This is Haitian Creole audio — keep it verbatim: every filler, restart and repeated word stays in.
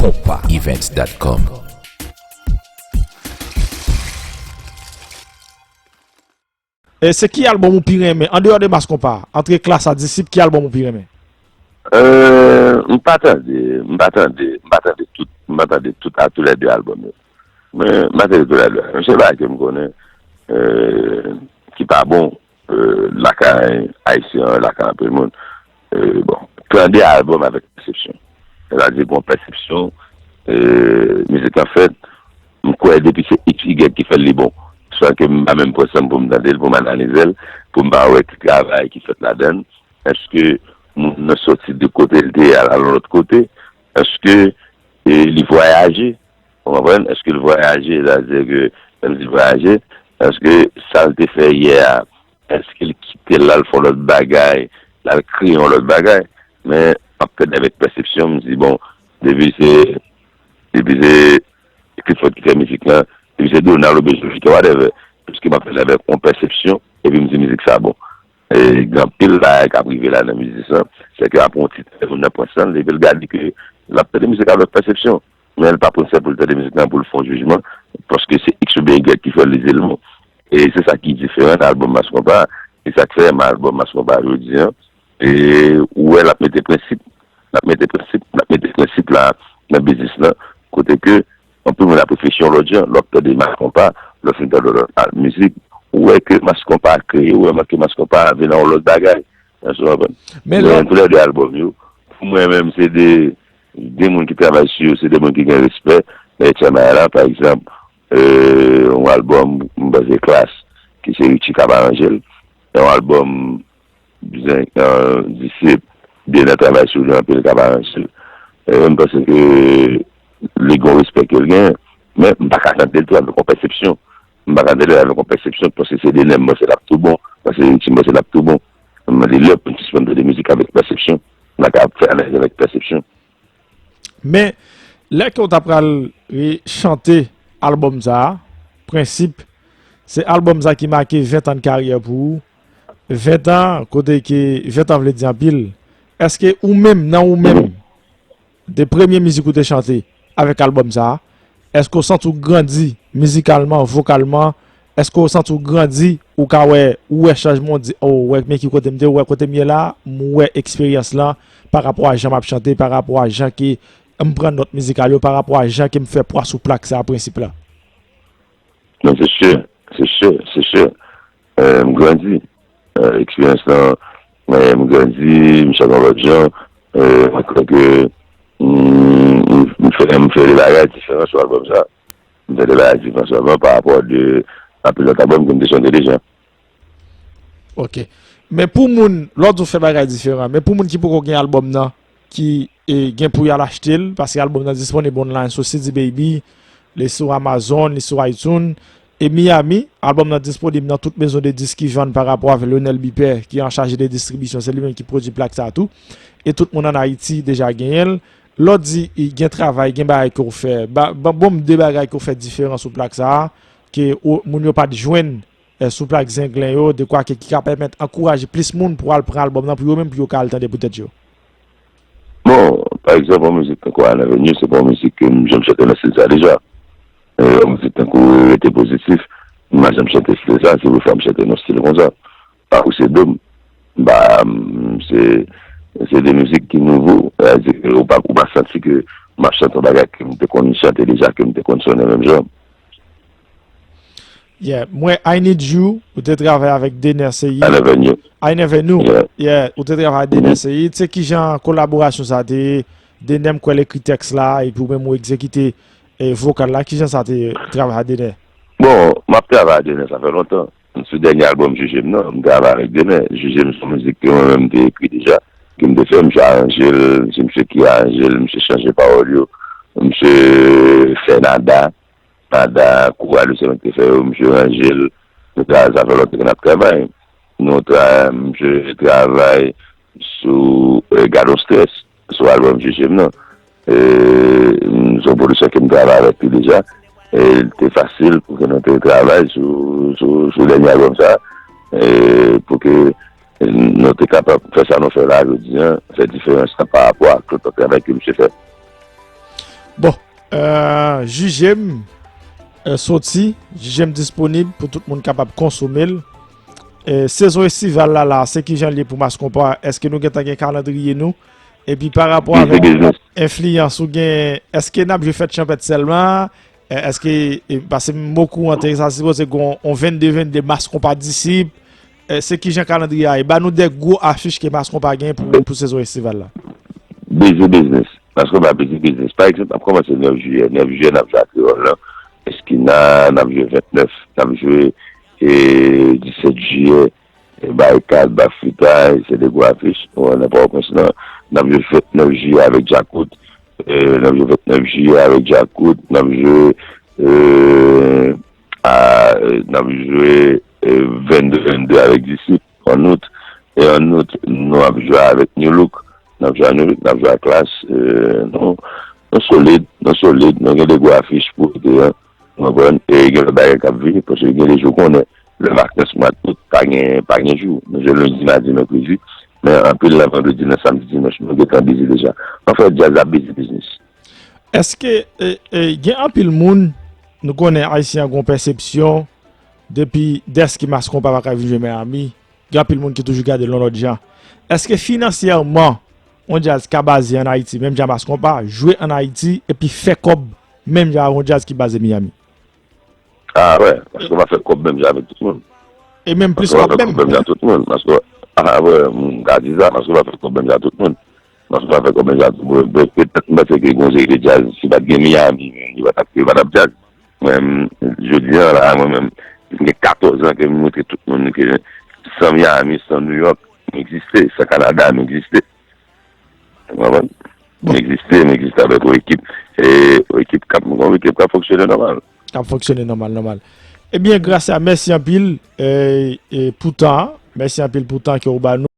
Konpa Events dot com. E se ki albòm ou pi renmen, andeyò de Mass Konpa, antre Klass a Disip, ki albòm ou pi renmen? Euh, m pa tande, m pa tande, m pa tande tout, m pa tande tout a tou lè de albòm yo. Men, m pa tande tou lè de. Se bagay ke m konnen, euh, ki pa bon, euh, lakay Ayisyen an, lakay anpil moun. Euh, bon, tande albòm avèk pèsepsyon. Sètadi gen yon pèsepsyon, euh, mizik lan fèt, m kwè depi se X, Y ki fè l, li bon. San ke m pa menm pran san m pou m tande l, pou m analize l, pou m pa wè ki travay ki fèt ladan l. Èske moun nan soti de kote l te ye al al yon lòt kote? Èske e, li vwayaje? Ou konprann? Èske l vwayaje? Sètadi ke, lè m di vwayaje, èske sa l te fè yè a, èske l kite l al fè yon lòt bagay, l al kreye yon lòt bagay? Men, m ap tande avèk pèsepsyon, m di, bon, depi se, depi se Clifford ki fè mizik lan, depi se Donald oubyen Jovica, whatever, piske m ap tande avèk yon pèsepsyon, epi m di mizik sa bon. E, gen anpil bagay k ap rive la nan biznis lan. Se ke apre yon ti tan, moun nan pran san l, epi l gade ke l ap tande mizik avèk pèsepsyon. Men l pa pran san pou l tande mizik lan pou l fè yon jijman, paske se X oubyen Y ki fè l li se l bon. E se sa ki diferan nan albòm Mass Konpa. E sa k fè nan albòm Mass Konpa jodi an, e ou wè l ap mete prensip, l ap mete prensip, l ap mete prensip la nan biznis lan, kote ke anpil moun ap reflechi yon lòt jan, lè w ap tande Mass Konpa, lè w fin tande lòt mizik, ou wè ke Mass Konpa kreye, ou wè ke Mass Konpa vin nan yon lòt bagay. Èske w konprann? Men Men lè tou lè de albòm yo, pou mwen menm, se de, de moun ki travay sou yo, se de moun ki gen respè. Nan Etchanmay la, pa egzanp, euh, yon albòm, m panse Klass, ki se Richie k ap aranje l. Yon albòm, Disip, Dener travay sou li anpil, k ap aranje l. Euh, m panse ke li gen yon respè ke l genyen. Men, m pa ka tande l tou avèk yon pèsepsyon. M pa ka tande l avèk yon pèsepsyon, paske se Dener m panse l ap tou bon, paske Richie m panse l ap tou bon. M mande lè pou m sispann tande mizik avèk pèsepsyon. M pa ka ap fè analiz avèk pèsepsyon. Men, lè ke w ta pral rechante albòm sa a, Prensip, se albòm sa ki make ven tan de karyè pou ou. Ven tan, kote ke ven tan vle di anpil. Èske ou menm, nan ou menm, de premye mizik ou te chante avèk albòm sa a, èske w santi w grandi mizikalman, vokalman? Èske w santi w grandi, ou ka wè, ou wè chanjman, w di, o, w wè men ki kote m te, w wè kote m ye la, m wè eksperyans lan pa rapò a jan m ap chante, pa rapò a jan ke m pran nòt mizikal yo, pa rapò a jan ke m fè pwa sou plak sa a, Prensip la? Non, se si, se si, se si. Euh, m grandi. Euh, eksperyans lan, euh, m grandi, m chante yon lòt jan. Euh, mwen kwè ke m, m, m fè, m fè de bagay diferan sou albòm sa. M fè de bagay diferan sou albòm pa rapò de anpil lòt albòm ke m te chante deja. Ok. Men pou moun, lè w di w fè bagay diferan, men pou moun ki poko gen albòm nan, ki e, gen pou y al achte l, paske albòm nan disponib online sou C D Baby, li sou Amazon, li sou iTunes. E Miami, albòm nan disponib nan tout mezon de disk ki vann pa rapò avè Lionel Bipè, ki an chaje de distribisyon, se li menm ki pwodui plak sa a tou. E tout moun ann Ayiti deja genyen l. Lè w di, e, gen travay, gen bagay ke w fè, ba, ba, bon m de bagay ke w fè diferan sou plak sa a, ke ou, moun yo pa t jwenn, e, sou plak Zenglen yo, de kwa ke ki ka pèmèt ankouraje plis moun pou al pran albòm nan, pou yo menm, pou yo ka al tande pou tèt yo? Bon, pa egzanp, yon mizik tankou Ann Avenue, se pa yon mizik ke m janm chante nan stil sa deja. E, yon mizik tankou Rete Pozitif, m pa janm chante stil sa, se premye fwa m chante nan stil konsa. Pakou se do m. M pa, m, se, se de mizik ki nouvo. Sètadi ke ou pa, ou pa santi ke m ap chante yon bagay ke m te konn chante deja, ke m te konn sonnen menm jan. Yeah, mwen, I Need You, ou te travay avèk Dener Ceï. I Never Knew. I Never Knew. Yeah. Yeah, ou te travay avèk Dener Ceï. Se kijan kolaborasyon sa te ye? Dener, m kwè l ekri tèks la, epi ou menm ou egzekite, e, vokal la. Kijan sa te ye, travay ak Dener? Bon, m ap travay ak Dener, sa fè lontan. Sou dènye albòm Jije m nan, m travay avèk Dener. Jije m se yon mizik ke mwen menm m te ekri deja, ke m te fè, misye aranje l, se misye ki aranje l, misye chanje pawòl yo, misye fè nada, nada, koral yo se mwen ki te fè yo, misye ranje l. Nou travay, sa fè lontan ke n ap travay. Nou tra, misye travay sou, eh, Gadon Strès, sou albòm Jije m nan. E, m, se yon pwodiksyon ke m travay avèk li deja. E, li te fasil pou ke nou te travay sou, sou, sou dènye albòm sa. E, pou ke nou te kapab fè sa nou fè la jodi an, fè diferans lan pa rapò ak tout lòt travay ke misye fè. Bon, euh, Jije m euh, soti, Jije m disponib pou tout moun kapab konsome l. Euh, sezon estival la, la, se kijan l ye pou Mas Konpa? Èske nou gentan gen kalandriye nou? Epi pa rapò avèk enfliyans ou gen, èske n ap jwe fèt chanpèt sèlman? Èske, paske m okouran te sa sipoze gen yon vennde vennde Mas Konpa Disip? Se kijan kalandriye a ye? Ba nou de gwo afich ke Mas Konpa gen pou, pou sezon estival la. Busy business. Mas Konpa busy business. Pa egzanp, n ap kòmanse nèf jiyè. Nèf jiyè, n ap jwe a Kreyòl lan. Eskina, n ap jwe vennèf, n ap jwe e, disèt jiyè. E, Barikad, Bafrita, se de gwo afich. Ou wè, nan Pòtoprens lan, n ap jwe vennèf jiyè avèk Djakout. E, n ap jwe vennèf jiyè avèk Djakout. N ap jwe e, a, n ap jwe e, vennde vennde avèk Disip. An out, e an out, nou ap jwe avèk New Look, n ap jwe a New Look, n ap jwe a Klass, nou, nou solid, nou solid, nou gen de gwo afich pou ete an, ou konprann, e gen lòt bagay k ap vini, paske gen de jou konnen, lè vakans mwa d out, pa gen, pa gen jou, nou jwe lendi, madi, mèkredi, men anpil nan vandredi, nan samdi, dimanch, nou gentan bizi deja. Anfèt, djaz la bizi biznis. Èske e, e, gen anpil moun, nou konnen Ayisyen an gen yon pèsepsyon, depi dèske Mas Konpa pa ka vin jwe Miami, gen anpil moun ki toujou gade l yon lòt jan. Èske finansyèman, yon djaz ka baze ann Ayiti, menm jan Mas Konpa, jwe ann Ayiti, epi fè kòb, menm jan avèk yon djaz ki baze Miami? A wè, paske w pa fè kòb menm jan avèk tout moun. E menm plis kòb menm. Menm jan tout moun. Paske, a wè, m ka di sa, paske w pa fè kòb menm jan tout moun. Mas Konpa fè kòb menm jan tout moun. Petèt m panse ke gen yon seri de djaz, si pa t gen Miami, li pa t ap, li pa t ap djaz. Mwen, jodi a la, mwen menm, m gen katòz an ke m montre tout moun ke san Miami, san New York, m egziste, san Kanada, m egziste. Ou konprann? M egziste, m egziste avèk yon ekip, e yon ekip k ap, yon ekip k ap fonksyone nòmal. K ap fonksyone nòmal, nòmal. Ebyen, Gracia, mèsi anpil e, e, pou tan an. Mèsi anpil pou tan ke w ba nou.